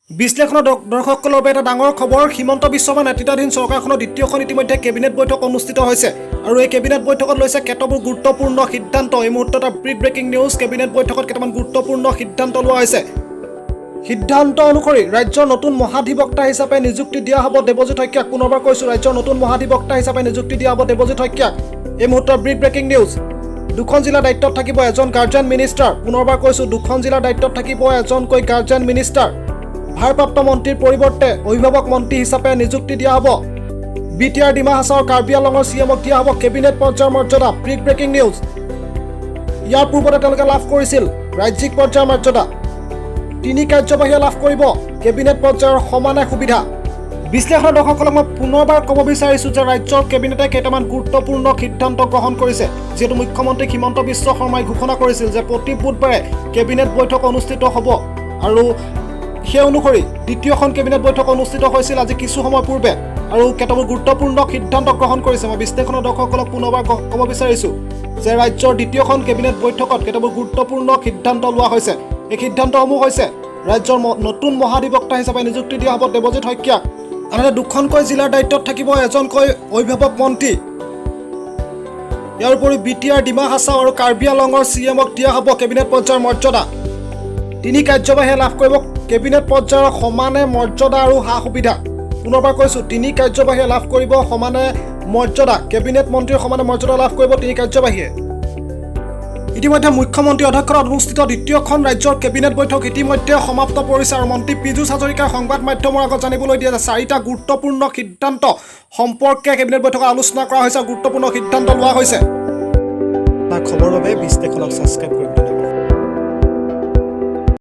বিশ্লেষণৰ দৰ্শকসকলৰ বাবে এটা ডাঙৰ খবৰ। হিমন্ত বিশ্ব শৰ্মা নেতৃত্বাধীন চৰকাৰখনৰ দ্বিতীয়খন ইতিমধ্যে কেবিনেট বৈঠক অনুষ্ঠিত হৈছে আৰু এই কেবিনেট বৈঠকত লৈছে কেতবোৰ গুৰুত্বপূৰ্ণ সিদ্ধান্ত। এই মুহূৰ্তত এটা প্ৰি ব্ৰেকিং নিউজ। কেবিনেট বৈঠকত কেইটামান গুৰুত্বপূৰ্ণ সিদ্ধান্ত লোৱা হৈছে। সিদ্ধান্ত অনুসৰি ৰাজ্যৰ নতুন মহাধিবক্তা হিচাপে নিযুক্তি দিয়া হ'ব দেৱজিৎ শইকীয়াক। পুনৰবাৰ কৈছোঁ, ৰাজ্যৰ নতুন মহাধিবক্তা হিচাপে নিযুক্তি দিয়া হ'ব দেৱজিৎ শইকীয়াক। এই মুহূৰ্তৰ বিগ ব্ৰেকিং নিউজ। দুখন জিলাৰ দায়িত্বত থাকিব এজন গাৰ্জেন মিনিষ্টাৰ। পুনৰবাৰ কৈছোঁ, দুখন জিলাৰ দায়িত্বত থাকিব এজনকৈ গাৰ্জেন মিনিষ্টাৰ। ভাৰপ্ৰাপ্ত মন্ত্ৰীৰ পৰিৱৰ্তে অভিভাৱক মন্ত্ৰী হিচাপে নিযুক্তি দিয়া হ'ব। বিটিআৰ, ডিমা হাছাও, কাৰ্বি আংলঙৰ চি এমক দিয়া হ'ব কেবিনেট পৰ্যায়ৰ মৰ্যাদা। Big breaking news. ইয়াৰ পূৰ্বতে তেওঁলোকে লাভ কৰিছিল ৰাজ্যিক পৰ্যায়ৰ মৰ্যাদা। তিনি কাৰ্যবাহীয়ে লাভ কৰিব কেবিনেট পৰ্যায়ৰ সমানে সুবিধা। বিশ্লেষণৰ দৰ্শকসকলক মই পুনৰবাৰ ক'ব বিচাৰিছোঁ যে ৰাজ্যৰ কেবিনেটে কেইটামান গুৰুত্বপূৰ্ণ সিদ্ধান্ত গ্ৰহণ কৰিছে। যিহেতু মুখ্যমন্ত্ৰী হিমন্ত বিশ্ব শৰ্মাই ঘোষণা কৰিছিল যে প্ৰতি বুধবাৰে কেবিনেট বৈঠক অনুষ্ঠিত হ'ব আৰু সেই অনুসৰি দ্বিতীয়খন কেবিনেট বৈঠক অনুষ্ঠিত হৈছিল আজি কিছু সময় পূৰ্বে আৰু কেইটামান গুৰুত্বপূৰ্ণ সিদ্ধান্ত গ্ৰহণ কৰিছে। মই বিশ্লেষণৰ দৰ্শকসকলক পুনৰবাৰ ক'ব বিচাৰিছোঁ যে ৰাজ্যৰ দ্বিতীয়খন কেবিনেট বৈঠকত কেইটামান গুৰুত্বপূৰ্ণ সিদ্ধান্ত লোৱা হৈছে। এই সিদ্ধান্তসমূহ হৈছে ৰাজ্যৰ নতুন মহাধিবক্তা হিচাপে নিযুক্তি দিয়া হ'ব দেৱজিৎ শইকীয়াক। আনহাতে দুখনকৈ জিলাৰ দায়িত্বত থাকিব এজনকৈ অভিভাৱক মন্ত্ৰী। ইয়াৰ উপৰি বিটিআৰ, ডিমা হাছাও আৰু কাৰ্বি আংলঙৰ চি এমক দিয়া হ'ব কেবিনেট পৰ্যায়ৰ মৰ্যাদা। তিনি কাৰ্যবাহীয়ে লাভ কৰিব কেবিনেট পৰ্যায়ৰ সমানে মৰ্যাদা আৰু সা সুবিধা। পুনৰবাৰ কৈছোঁ, তিনি কাৰ্যবাহীয়ে লাভ কৰিব সমানে মৰ্যাদা। কেবিনেট মন্ত্ৰীৰ সমানে মৰ্যাদা লাভ কৰিব তিনি কাৰ্যবাহীয়ে। ইতিমধ্যে মুখ্যমন্ত্ৰী অধ্যক্ষতাত অনুষ্ঠিত দ্বিতীয়খন ৰাজ্যৰ কেবিনেট বৈঠক ইতিমধ্যে সমাপ্ত পৰিছে আৰু মন্ত্ৰী পীযুষ হাজৰিকাই সংবাদ মাধ্যমৰ আগত জানিবলৈ দিয়ে যে চাৰিটা গুৰুত্বপূৰ্ণ সিদ্ধান্ত সম্পৰ্কে কেবিনেট বৈঠকত আলোচনা কৰা হৈছে আৰু গুৰুত্বপূৰ্ণ সিদ্ধান্ত লোৱা হৈছে। খবৰৰ বাবে বিশ্লেষণক ছাবস্ক্ৰাইব কৰিব। ধন্যবাদ।